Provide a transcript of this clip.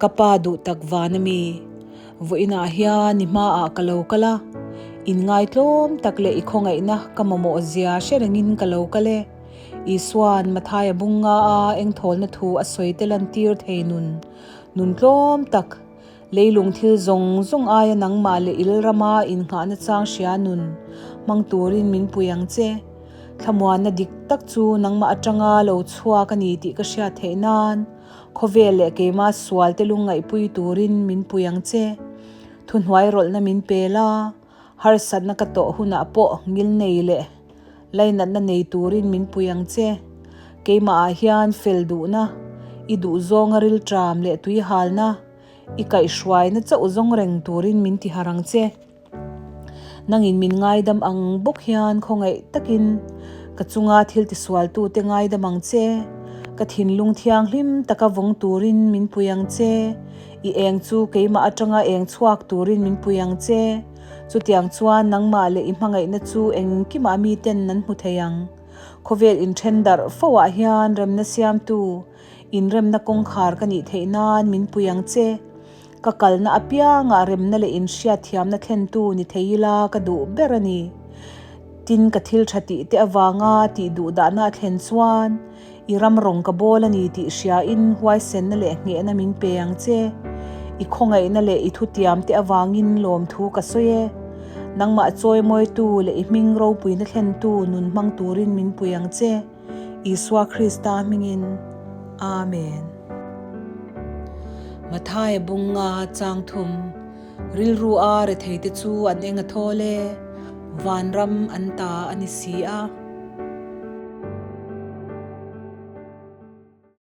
Ka Pa duhtak van ami, vawiinah hian i hmaah ka lo kal a, inngaitlawm tak leh i khawngaihna ka mamawh zia hre rengin ka lo kal e. Isua'n Mathaia bunga a engthawlna thu a sawi te lantir thei nun, nun tlawm tak, leilung thil zawng zawng aia nangmah leh il rama innghahna chang hria nun hmang turin min pui ang che. Thlamuanna dik tak chu nangmah atanga lo chhuak a ni tih ka hriat theih nan khawvel leh keima sual te lungngaihpui turin min pui ang che. Thuhnuai rawlhna min pe la, harsatna ka tawh hunah pawh ngil nei leh Lainatna nei turin min pui ang che. Keimahah hian fel duhna, i duhzawnga rilṭam leh tuihalna, i kaihhruaina chauh zawng reng turin min ti harh ang che. Nangin min ngaidam ang bawk hian khawngaih takin ka chunga thil tisualtute ngaidam ang che. Ka thinlung thianghlim taka vawng turin min pui ang che. I eng chu keimah atanga eng chhuak turin min pui ang che. Chutiang chuan nangmah leh i hmangaihna chu engkimah miten an hmu thei ang. Khawvel inthen darh fo ah hian remna siamtu, inremna kawngkhar ka nih theih nan min pui ang che. Ka kalna apiangah remna leh inhriatthiamna thlentu ni thei ila ka duh ber a ni. Tin, ka thil tha tih te avanga tih duh dahna a thlen chuan I ram rawng ka bawl a ni tih hriain huaisenna leh nghehna min pe ang che. I khawngaihna leh i thutiam te avangin lawmthu ka sawi e. Nangmah chawimawitu leh i hming ropuina thlentu nun hmang turin min pui ang che. Isua Krista hmingin. Amen. Mathaia bunga chang thum, Rilru a retheite chu an eng a thawl e, vanram an ta a ni si a.